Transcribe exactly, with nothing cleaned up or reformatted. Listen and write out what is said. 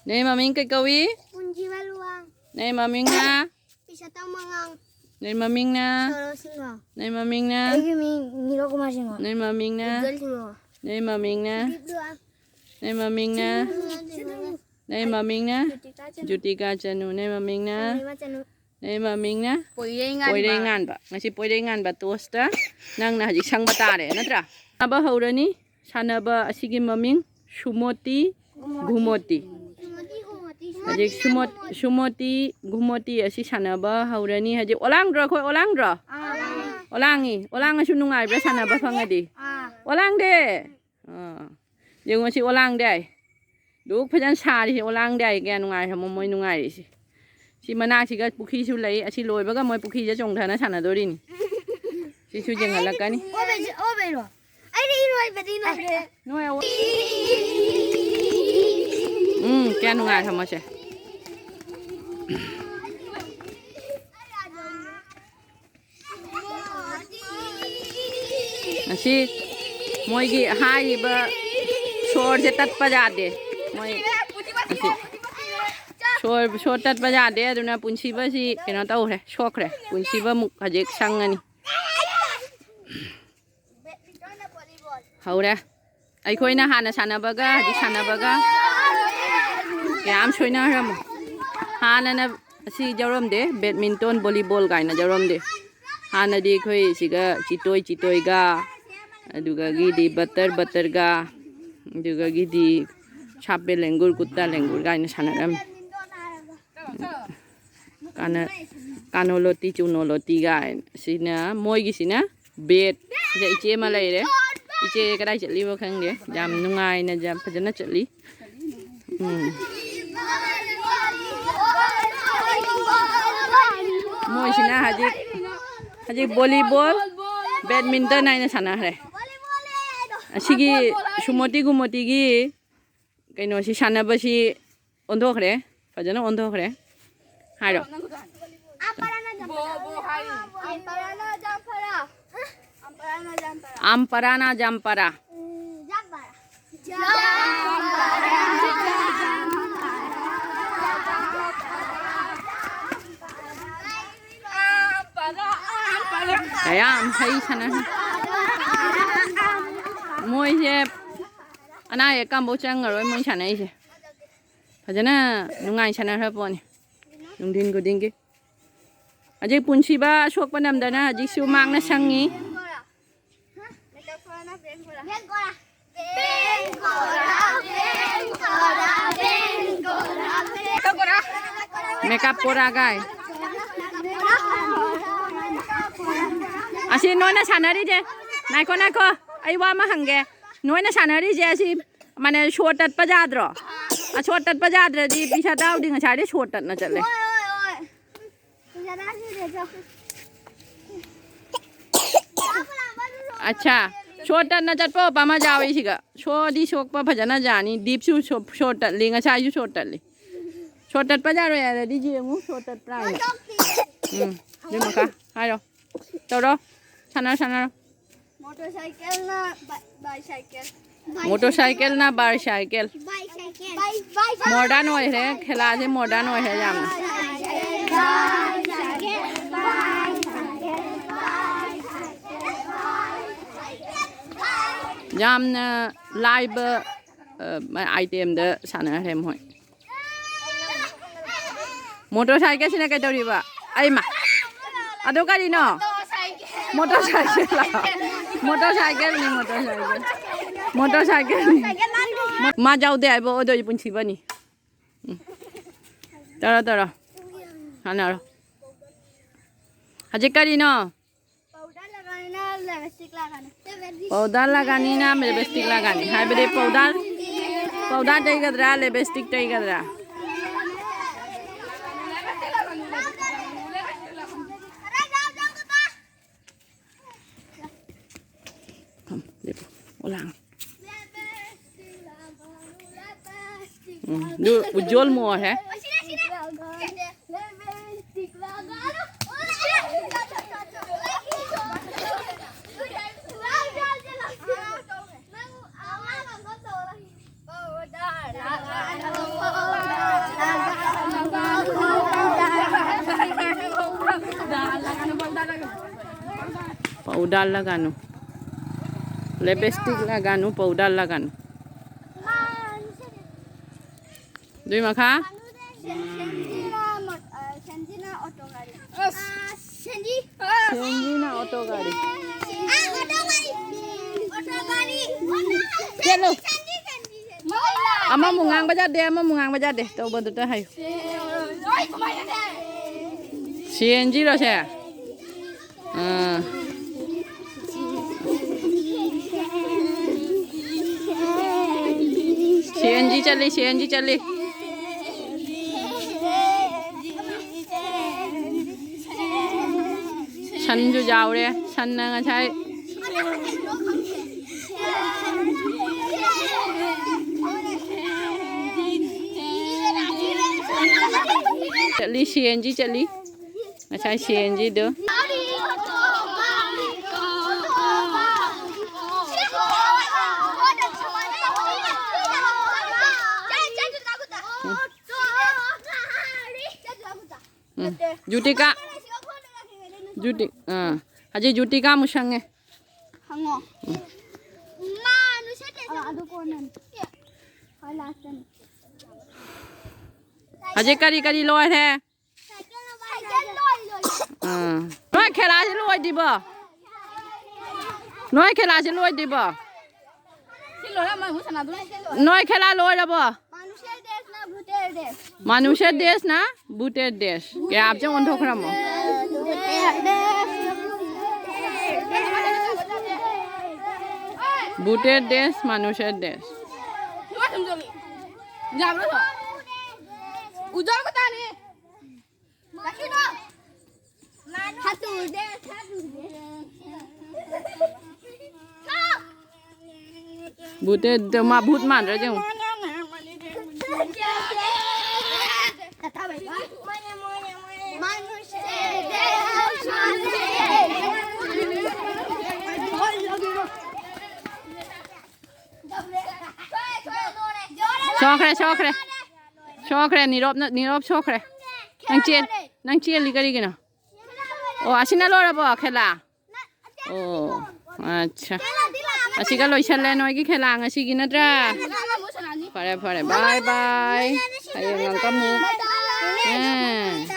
ꯅꯣꯏ ꯃꯃꯤꯡ ꯀꯩ ꯀꯧꯏ? ꯄꯨꯟꯁꯤꯕ ꯂꯨꯋꯥꯡ꯫ ꯅꯣꯏ ꯃꯃꯤꯡꯅ? ꯄꯤꯁꯇꯥ ꯃꯉꯥꯡ꯫ ꯅꯣꯏ ꯃꯃꯤꯡꯅ? ꯁꯣꯔꯣ ꯁꯤꯡꯍ꯫ ꯅꯣꯏ ꯃꯃꯤꯡꯅ? ꯑꯩꯒꯤ ꯃꯤꯡ ꯅꯤꯔꯣ ꯀꯨꯃꯥꯔ ꯁꯤꯡꯍ꯫ ꯅꯣꯏ ꯃꯃꯤꯡꯅ? ꯎꯖ꯭ꯋꯦꯜ ꯁꯤꯡꯍ꯫ ꯅꯣꯏ ꯃꯃꯤꯡꯅ? ꯗꯤꯞ ꯂꯨꯋꯥꯡ꯫ ꯅꯣꯏ ꯃꯃꯤꯡꯅ? ꯁꯤꯡꯍ꯫ ꯅꯣꯏ ꯃꯃꯤꯡꯅ? ꯖꯣꯇꯤꯀꯥ ꯆꯅꯨ꯫ ꯖꯣꯇꯤꯀꯥ ꯆꯅꯨ꯫ ꯅꯣꯏ ꯃꯃꯤꯡꯅ? ꯑꯅꯤꯃ ꯆꯅꯨ꯫ ꯅꯣꯏ ꯃꯃꯤꯡꯅ? ꯄꯣꯏꯔꯩ ꯉꯥꯟꯕ꯫ ꯄꯣꯏꯔꯩ ꯉꯥꯟꯕ꯫ ꯉꯁꯤ ꯄꯣꯏꯔꯩ ꯉꯥꯟꯕ ꯇꯣꯁꯇ ꯅꯪꯅ ꯍꯧꯖꯤꯛ ꯁꯪꯕ ꯇꯥꯔꯦ, ꯅꯠꯇ꯭ꯔꯥ? ꯁꯥꯟꯅꯕ ꯍꯧꯔꯅꯤ꯫ ꯁꯥꯟꯅꯕ ꯑꯁꯤꯒꯤ ꯃꯃꯤꯡ ꯁꯨꯃꯣꯇꯤ ꯘꯨꯃꯣꯇꯤ꯫ ꯍꯧꯖꯤꯛ ꯁꯨꯃꯣ-, ꯁꯨꯃꯣꯇꯤ ꯘꯨꯃꯣꯇꯤ ꯑꯁꯤ ꯁꯥꯟꯅꯕ ꯍꯧꯔꯅꯤ꯫ ꯍꯧꯖꯤꯛ ꯑꯣꯂꯥꯡꯗ꯭ꯔꯣ ꯑꯩꯈꯣꯏ? ꯑꯣꯂꯥꯡꯗ꯭ꯔꯣ? ꯑꯣꯂꯥꯡꯉꯤ꯫ ꯑꯣꯂꯥꯡꯉꯁꯨ ꯅꯨꯡꯉꯥꯏꯕ꯭ꯔꯥ ꯁꯥꯟꯅꯕ ꯐꯪꯉꯗꯤ? ꯑꯣꯂꯥꯡꯗꯦ꯫ ꯑꯥ꯫ ꯌꯦꯡꯉꯣ ꯁꯤ ꯑꯣꯂꯥꯡꯗꯦ ꯍꯥꯏ꯫ ꯂꯨꯛ ꯐꯖꯅ ꯁꯥꯔꯤꯁꯦ ꯑꯣꯂꯥꯡꯗꯦ ꯍꯥꯏ꯫ ꯀꯌꯥ ꯅꯨꯡꯉꯥꯏꯈ꯭ꯔꯃꯣ ꯃꯣꯏ ꯅꯨꯡꯉꯥꯏꯔꯤꯁꯦ꯫ ꯁꯤ ꯃꯅꯥꯛꯁꯤꯒ ꯄꯨꯈ꯭ꯔꯤꯁꯨ ꯂꯩ꯫ ꯑꯁꯤ ꯂꯣꯏꯕꯒ ꯃꯣꯏ ꯄꯨꯈ꯭ꯔꯤꯁꯦ ꯆꯣꯡꯊꯅ ꯁꯥꯟꯅꯗꯣꯔꯤꯅꯤ꯫ ꯁꯤꯁꯨ ꯌꯦꯡꯍꯜꯂꯛꯀꯅꯤ꯫ ꯑꯣꯕꯩꯁꯦ, ꯑꯣꯕꯩꯔꯣ? ꯑꯩꯗꯤ ꯏꯔꯣꯏꯕꯗꯤ ꯅꯠꯇꯦ꯫ ꯅꯣꯏ ꯑꯣ-, ꯎꯝ, ꯀꯌꯥ ꯅꯨꯡꯉꯥꯏꯈ꯭ꯔꯃꯣꯁꯦ꯫ ꯑꯁꯤ ꯃꯣꯏꯒꯤ ꯍꯥꯏꯔꯤꯕ ꯁꯣꯔꯁꯦ ꯇꯠꯄ ꯌꯥꯗꯦ꯫ ꯃꯣꯏ ꯑꯁꯤ ꯁꯣꯔ, ꯁꯣꯔ ꯇꯠꯄ ꯌꯥꯗꯦ꯫ ꯑꯗꯨꯅ ꯄꯨꯟꯁꯤꯕꯁꯤ ꯀꯩꯅꯣ ꯇꯧꯈ꯭ꯔꯦ, ꯁꯣꯛꯈ꯭ꯔꯦ꯫ ꯄꯨꯟꯁꯤꯕ ꯑꯃꯨꯛ ꯍꯧꯖꯤꯛ ꯁꯪꯉꯅꯤ꯫ ꯍꯧꯔꯦ꯫ ꯑꯩꯈꯣꯏꯅ ꯍꯥꯟꯅ ꯁꯥꯟꯅꯕꯒ ꯍꯧꯖꯤꯛ ꯁꯥꯟꯅꯕꯒ ꯀꯌꯥꯝ ꯁꯣꯏꯅꯈ꯭ꯔꯃꯣ꯫ ꯍꯥꯟꯅꯅ ꯑꯁꯤ ꯌꯥꯎꯔꯝꯗꯦ, badminton, volleyball ꯀꯥꯏꯅ ꯌꯥꯎꯔꯝꯗꯦ꯫ ꯍꯥꯟꯅꯗꯤ ꯑꯩꯈꯣꯏ ꯁꯤꯒ ꯆꯤꯇꯣꯏ ꯆꯤꯇꯣꯏꯒ, ꯑꯗꯨꯒꯒꯤꯗꯤ ꯕꯇꯔ ꯕꯇꯔꯒ, ꯑꯗꯨꯒꯒꯤꯗꯤ ꯁꯥꯄꯦ ꯂꯦꯡꯒꯨꯔ, ꯀꯨꯠꯇ ꯂꯦꯡꯒꯨꯔ ꯀꯥꯏꯅ ꯁꯥꯟꯅꯔꯝꯃꯤ꯫ ꯀꯥꯅ-, ꯀꯥꯅꯣꯂꯣꯇꯤ, ꯆꯨꯅꯣꯂꯣꯇꯤ ꯀꯥꯏꯅ꯫ ꯁꯤꯅ, ꯃꯣꯏꯒꯤꯁꯤꯅ ꯕꯦꯠ꯫ ꯁꯤꯗ ꯏꯆꯦ ꯑꯃ ꯂꯩꯔꯦ꯫ ꯏꯆꯦ ꯀꯗꯥꯏ ꯆꯠꯂꯤꯕ ꯈꯪꯗꯦ꯫ ꯌꯥꯝ ꯅꯨꯡꯉꯥꯏꯅ, ꯌꯥꯝ ꯐꯖꯅ ꯆꯠꯂꯤ꯫ ꯎꯝ꯫ ꯃꯣꯏꯁꯤꯅ ꯍꯧꯖꯤꯛ, ꯍꯧꯖꯤꯛ volleyball, badminton ꯍꯥꯏꯅ ꯁꯥꯟꯅꯈ꯭ꯔꯦ꯫ ꯑꯁꯤꯒꯤ ꯁꯨꯃꯣꯇꯤ ꯒꯨꯃꯣꯇꯤꯒꯤ ꯀꯩꯅꯣꯁꯤ, ꯁꯥꯟꯅꯕꯁꯤ ꯑꯣꯟꯊꯣꯛꯈ꯭ꯔꯦ, ꯐꯖꯅ ꯑꯣꯟꯊꯣꯛꯈ꯭ꯔꯦ꯫ ꯍꯥꯏꯔꯣ꯫ ꯑꯝꯄꯔꯥꯅ ꯖꯥꯝꯄꯔꯥ꯫ ꯑꯝꯄꯔꯥꯅ ꯖꯥꯝꯄꯔꯥ꯫ ꯎꯝ, ꯖꯥꯝꯄꯔꯥ꯫ ꯖꯥꯝꯄꯔꯥ꯫ ꯌꯥꯝ ꯍꯩ ꯁꯥꯟꯅ꯫ ꯃꯣꯏꯁꯦ ꯑꯅꯥ ꯑꯌꯦꯛ ꯀꯝꯕꯧ ꯆꯪꯉꯔꯣꯏ ꯃꯣꯏ ꯁꯥꯟꯅꯩꯁꯦ꯫ ꯐꯖꯅ ꯅꯨꯡꯉꯥꯏ ꯁꯥꯟꯅꯈ꯭ꯔ ꯄꯣꯠꯅꯤ ꯅꯨꯡꯊꯤꯟ ꯈꯨꯗꯤꯡꯒꯤ꯫ ꯍꯧꯖꯤꯛ ꯄꯨꯟꯁꯤꯕ ꯑꯁꯣꯛꯄ ꯅꯝꯗꯅ ꯍꯧꯖꯤꯛꯁꯨ ꯃꯥꯡꯅ ꯁꯪꯉꯤ꯫ ꯃꯦꯀꯞ ꯄꯣꯔꯥ ꯒꯥꯏ꯫ ꯑꯁꯤ ꯅꯣꯏꯅ ꯁꯥꯟꯅꯔꯤꯁꯦ, ꯉꯥꯏꯈꯣ, ꯉꯥꯏꯈꯣ, ꯑꯩ ꯋꯥ ꯑꯃ ꯍꯪꯒꯦ꯫ ꯅꯣꯏꯅ ꯁꯥꯟꯅꯔꯤꯁꯦ ꯑꯁꯤ ꯃꯥꯅꯦ, ꯁꯣꯔ ꯇꯠꯄ ꯌꯥꯗ꯭ꯔꯣ? ꯑ, ꯁꯣꯔ ꯇꯠꯄ ꯌꯥꯗ꯭ꯔꯗꯤ ꯄꯤꯁꯥ ꯇꯥꯎꯗꯤ ꯉꯁꯥꯏꯗꯩ ꯁꯣꯔ ꯇꯠꯅ ꯆꯠꯂꯦ꯫ ꯍꯣꯏ, ꯍꯣꯏ, ꯍꯣꯏ꯫ ꯄꯤꯁꯥ ꯇꯥꯁꯤꯗ ꯆꯣ꯫ ꯑꯠꯁꯥ, ꯁꯣꯔ ꯇꯠꯅ ꯆꯠꯄ ꯑꯣꯄꯥ ꯑꯃ ꯌꯥꯎꯏ ꯁꯤꯒ꯫ ꯁꯣꯗꯤ ꯁꯣꯛꯄ ꯐꯖꯅ ꯌꯥꯅꯤ꯫ ꯗꯤꯞꯁꯨ ꯁꯣ-, ꯁꯣꯔ ꯇꯠꯂꯤ, ꯉꯁꯥꯏꯁꯨ ꯁꯣꯔ ꯇꯠꯂꯤ꯫ ꯁꯣꯔ ꯇꯠꯄ ꯌꯥꯔꯣꯏ ꯍꯥꯏꯔꯗꯤ ꯌꯦꯡꯉꯨ, ꯁꯣꯔ ꯇꯠꯄ꯭ꯔꯥ ꯍꯥꯏꯅ꯫ ꯎꯝ, ꯏꯕꯦꯝꯃꯀ, ꯍꯥꯏꯔꯣ꯫ ꯇꯧꯔꯣ꯫ ꯁꯥꯟꯅꯔꯣ, ꯁꯥꯟꯅꯔꯣ꯫ ꯃꯣꯇꯣꯔꯁꯥꯏꯀꯜꯅ ꯕꯥꯏ-, ꯕꯥꯏꯁꯥꯏꯀꯜ꯫ ꯃꯣꯇꯣꯔꯁꯥꯏꯀꯜꯅ ꯕꯥꯏꯁꯥꯏꯀꯜ꯫ ꯕꯥꯏꯁꯥꯏꯀꯜ꯫ ꯕꯥꯏ-, ꯕꯥꯏꯁꯥꯏꯀꯜ꯫ ꯃꯣꯗꯔꯟ ꯑꯣꯏꯈ꯭ꯔꯦ, ꯈꯦꯂꯥꯁꯦ ꯃꯣꯗꯔꯟ ꯑꯣꯏꯈ꯭ꯔꯦ ꯌꯥꯝꯅ꯫ ꯌꯥꯝꯅ ꯂꯥꯏꯕ, ꯑ, ꯑꯥꯏꯇꯦꯝꯗ ꯁꯥꯟꯅꯈ꯭ꯔꯦ ꯃꯣꯏ꯫ ꯃꯣꯇꯣꯔꯁꯥꯏꯀꯜꯁꯤꯅ ꯀꯩꯗꯧꯔꯤꯕ? ꯑꯩꯃ꯫ ꯑꯗꯣ ꯀꯔꯤꯅꯣ? ꯃꯣꯇꯣꯔꯁꯥꯏꯀꯜ꯫ ꯃꯣꯇꯣꯔꯁꯥꯏꯀꯜꯅꯤ, ꯃꯣꯇꯣꯔꯁꯥꯏꯀꯜ꯫ ꯃꯣꯇꯣꯔꯁꯥꯏꯀꯜꯅꯤ꯫ ꯃꯥ ꯌꯥꯎꯗꯦ ꯍꯥꯏꯕ ꯑꯣꯏꯗꯣꯏ ꯄꯨꯟꯁꯤꯕꯅꯤ꯫ ꯎꯝ꯫ ꯇꯧꯔꯣ, ꯇꯧꯔꯣ꯫ ꯁꯥꯟꯅꯔꯣ꯫ ꯍꯧꯖꯤꯛ ꯀꯔꯤꯅꯣ? ꯄꯥꯎꯗꯔ ꯂꯒꯥꯅꯤꯅ ꯂꯤꯞꯁꯇꯤꯛ ꯂꯒꯥꯅꯤ꯫ ꯄꯥꯎꯗꯔ ꯂꯒꯥꯅꯤꯅ ꯂꯤꯞꯁꯇꯤꯛ ꯂꯒꯥꯅꯤ꯫ ꯍꯥꯏꯕꯗꯤ ꯄꯥꯎꯗꯔ, ꯄꯥꯎꯗꯔ ꯇꯩꯒꯗ꯭ꯔꯥ, ꯂꯤꯞꯁꯇꯤꯛ ꯇꯩꯒꯗ꯭ꯔꯥ? ꯎꯝ, ꯑꯗꯨ ꯎꯖꯣꯜ ꯃꯣ ꯍꯦ꯫ Powder ꯂꯒꯥꯅꯨ꯫ Lipstick ꯂꯒꯥꯅꯨ, powder ꯂꯒꯥꯅꯨ꯫ ꯗꯨꯏ ꯃꯈꯥ꯫ ꯁꯦꯟꯖꯤꯅ ꯑꯣꯇꯣ ꯒꯥꯔꯤ꯫ ꯑꯁ꯫ ꯁꯦꯟꯖꯤ꯫ ꯁꯦꯟꯖꯤꯅ ꯑꯣꯇꯣ ꯒꯥꯔꯤ꯫ ꯑꯣꯇꯣ ꯒꯥꯔꯤ꯫ ꯑꯣꯇꯣ ꯒꯥꯔꯤ꯫ ꯆꯦꯜꯂꯨ꯫ ꯑꯃꯃꯨꯛ ꯉꯥꯡꯕ ꯌꯥꯗꯦ, ꯑꯃꯃꯨꯛ ꯉꯥꯡꯕ ꯌꯥꯗꯦ꯫ ꯇꯧꯕꯗꯨꯇ ꯍꯥꯏꯌꯨ꯫ ꯁꯤ ꯑꯦꯟ ꯖꯤꯔꯣ ꯁꯦ? ꯑꯥ꯫ ꯁꯤ ꯑꯦꯟ ꯖꯤ ꯆꯠꯂꯤ, ꯁꯤ ꯑꯦꯟ ꯖꯤ ꯆꯠꯂꯤ꯫ ꯁꯟꯁꯨ ꯌꯥꯎꯔꯦ꯫ ꯁꯟꯅ ꯉꯁꯥꯏ ꯆꯠꯂꯤ, ꯁꯤ ꯑꯦꯟ ꯖꯤ ꯆꯠꯂꯤ꯫ ꯉꯁꯥꯏ ꯁꯤ ꯑꯦꯟ ꯖꯤꯗꯣ꯫ ꯎꯝ꯫ ꯖꯨꯇꯤꯀꯥ꯫ ꯖꯨꯇꯤ-, ꯑꯥ꯫ ꯍꯧꯖꯤꯛ ꯖꯨꯇꯤꯀꯥ ꯑꯃꯨꯛ ꯁꯪꯉꯦ꯫ ꯍꯪꯉꯣ꯫ ꯃꯥ ꯅꯨꯡꯁꯤꯠ ꯇꯦꯁ ꯑꯗꯨ ꯀꯣꯟꯅꯅꯤ꯫ ꯍꯣꯏ, ꯂꯥꯁꯇꯅꯤ꯫ ꯍꯧꯖꯤꯛ ꯀꯔꯤ ꯀꯔꯤ ꯂꯣꯏꯔꯦ? ꯁꯥꯏꯀꯜ ꯂꯣꯏ, ꯂꯣꯏ꯫ ꯑꯥ꯫ ꯅꯣꯏ ꯈꯦꯂꯥꯁꯤ ꯂꯣꯏꯗ꯭ꯔꯤꯕꯣ? ꯅꯣꯏ ꯈꯦꯂꯥꯁꯤ ꯂꯣꯏꯗ꯭ꯔꯤꯕꯣ? ꯁꯤ ꯂꯣꯏꯔ ꯑꯃ ꯑꯃꯨꯛ ꯁꯥꯟꯅꯗꯣꯏꯅꯤ꯫ ꯅꯣꯏ ꯈꯦꯂꯥ ꯂꯣꯏꯔꯕꯣ? ꯃꯥꯅꯨꯁꯦ ꯗꯦꯁꯅ ꯚꯨꯇꯦꯔ ꯗꯦꯁ꯫ ꯃꯥꯅꯨꯁꯦ ꯗꯦꯁꯅ ꯚꯨꯇꯦꯔ ꯗꯦꯁ꯫ ꯀꯌꯥ ꯍꯥꯞꯆꯤꯟ ꯑꯣꯟꯊꯣꯛꯈ꯭ꯔꯃꯣ? ꯚꯨꯇꯦꯔ ꯗꯦꯁ꯫ ꯚꯨꯇꯦꯔ ꯗꯦꯁ, ꯃꯥꯅꯨꯁꯦ ꯗꯦꯁ꯫ ꯎꯖꯥ ꯀꯣ ꯇꯥꯅꯤ꯫ ꯚꯨꯇꯦ, ꯃꯥ ꯚꯨꯠ ꯃꯥꯟꯗ꯭ꯔꯥ ꯌꯦꯡꯉꯨ꯫ ꯁꯣꯛꯈ꯭ꯔꯦ, ꯁꯣꯛꯈ꯭ꯔꯦ꯫ ꯁꯣꯛꯈ꯭ꯔꯦ, ꯅꯤꯔꯣꯞꯅ, ꯅꯤꯔꯣꯞ ꯁꯣꯛꯈ꯭ꯔꯦ꯫ ꯅꯪ ꯆꯦꯟ-, ꯅꯪ ꯆꯦꯜꯂꯤ ꯀꯔꯤꯒꯤꯅꯣ? ꯑꯣ, ꯑꯁꯤꯅ ꯂꯣꯏꯔꯕꯣ, ꯈꯦꯂꯥ? ꯑꯣ, ꯑꯠꯁꯥ꯫ ꯑꯁꯤꯒ ꯂꯣꯏꯁꯜꯂꯦ ꯅꯣꯏꯒꯤ ꯈꯦꯂꯥ ꯉꯁꯤꯒꯤ, ꯅꯠꯇ꯭ꯔꯥ? ꯐꯔꯦ, ꯐꯔꯦ, ꯕꯥꯏ ꯕꯥꯏ꯫ ꯍꯌꯦꯡ ꯑꯃꯨꯛꯀ ꯑꯃꯨꯛ꯫ ꯑꯥ꯫